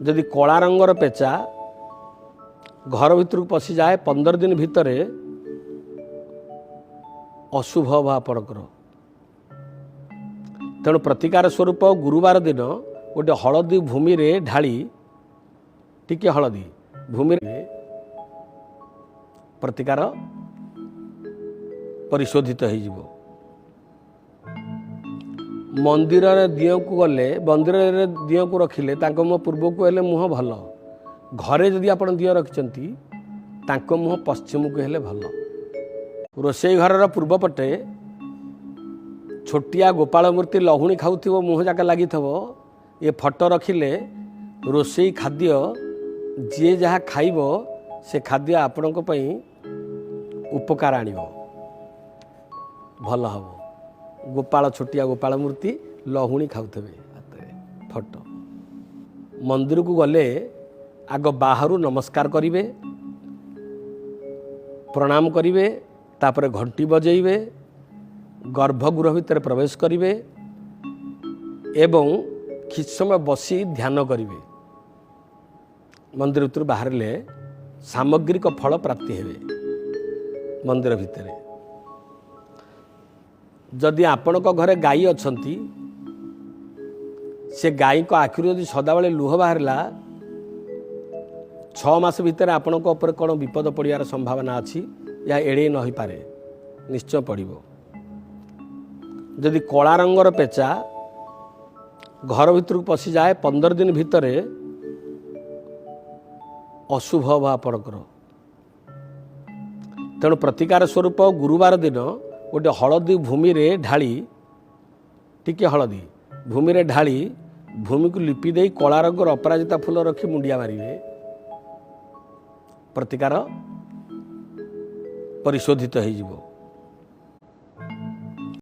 ଯଦି କଳା ରଙ୍ଗର ପେଚା ଘର ଭିତରକୁ ପଶିଯାଏ, 15 ଦିନ ଭିତରେ ଅଶୁଭ ହେବ ଆପଣଙ୍କର। ତେଣୁ ପ୍ରତିକାର ସ୍ୱରୂପ ଗୁରୁବାର ଦିନ ଗୋଟେ ହଳଦୀ ଭୂମିରେ ଢାଳି, ଟିକେ ହଳଦୀ ଭୂମିରେ, ପ୍ରତିକାର ପରିଶୋଧିତ ହେଇଯିବ। ମନ୍ଦିରରେ ଦିଅଁକୁ ଗଲେ, ମନ୍ଦିରରେ ଦିଅଁକୁ ରଖିଲେ ତାଙ୍କ ମୁହଁ ପୂର୍ବକୁ ହେଲେ ମୁହଁ ଭଲ। ଘରେ ଯଦି ଆପଣ ଦିଅଁ ରଖିଛନ୍ତି, ତାଙ୍କ ମୁହଁ ପଶ୍ଚିମକୁ ହେଲେ ଭଲ। ରୋଷେଇ ଘରର ପୂର୍ବ ପଟେ ଛୋଟିଆ ଗୋପାଳ ମୂର୍ତ୍ତି, ଲହୁଣୀ ଖାଉଥିବ, ମୁହଁ ଯାକ ଲାଗିଥିବ, ଏ ଫଟୋ ରଖିଲେ ରୋଷେଇ ଖାଦ୍ୟ ଯିଏ ଯାହା ଖାଇବ, ସେ ଖାଦ୍ୟ ଆପଣଙ୍କ ପାଇଁ ଉପକାର ଆଣିବ, ଭଲ ହେବ। ଗୋପାଳ, ଛୋଟିଆ ଗୋପାଳ ମୂର୍ତ୍ତି, ଲହୁଣୀ ଖାଉଥିବେ ହାତରେ ଫଟୋ। ମନ୍ଦିରକୁ ଗଲେ ଆଗ ବାହାରୁ ନମସ୍କାର କରିବେ, ପ୍ରଣାମ କରିବେ, ତାପରେ ଘଣ୍ଟି ବଜେଇବେ, ଗର୍ଭଗୃହ ଭିତରେ ପ୍ରବେଶ କରିବେ ଏବଂ କିଛି ସମୟ ବସି ଧ୍ୟାନ କରିବେ। ମନ୍ଦିର ଭିତରୁ ବାହାରିଲେ ସାମଗ୍ରିକ ଫଳ ପ୍ରାପ୍ତି ହେବେ। ମନ୍ଦିର ଭିତରେ ଯଦି ଆପଣଙ୍କ ଘରେ ଗାଈ ଅଛନ୍ତି, ସେ ଗାଈଙ୍କ ଆଖିରୁ ଯଦି ସଦାବେଳେ ଲୁହ ବାହାରିଲା, 6 ମାସ ଭିତରେ ଆପଣଙ୍କ ଉପରେ କ'ଣ ବିପଦ ପଡ଼ିବାର ସମ୍ଭାବନା ଅଛି। ଏହା ଏଡ଼େଇ ନ ହୋଇପାରେ, ନିଶ୍ଚୟ ପଡ଼ିବ। ଯଦି କଳା ରଙ୍ଗର ପେଚା ଘର ଭିତରକୁ ପଶିଯାଏ, 15 ଦିନ ଭିତରେ ଅଶୁଭ ହେବ ଆପଣଙ୍କର। ତେଣୁ ପ୍ରତିକାର ସ୍ୱରୂପ ଗୁରୁବାର ଦିନ ଗୋଟେ ହଳଦୀ ଭୂମିରେ ଢାଳି, ଟିକେ ହଳଦୀ ଭୂମିରେ ଢାଳି, ଭୂମିକୁ ଲିପି ଦେଇ କଳା ରଙ୍ଗର ଅପରାଜିତା ଫୁଲ ରଖି ମୁଣ୍ଡିଆ ମାରିବେ, ପ୍ରତିକାର ପରିଶୋଧିତ ହେଇଯିବ।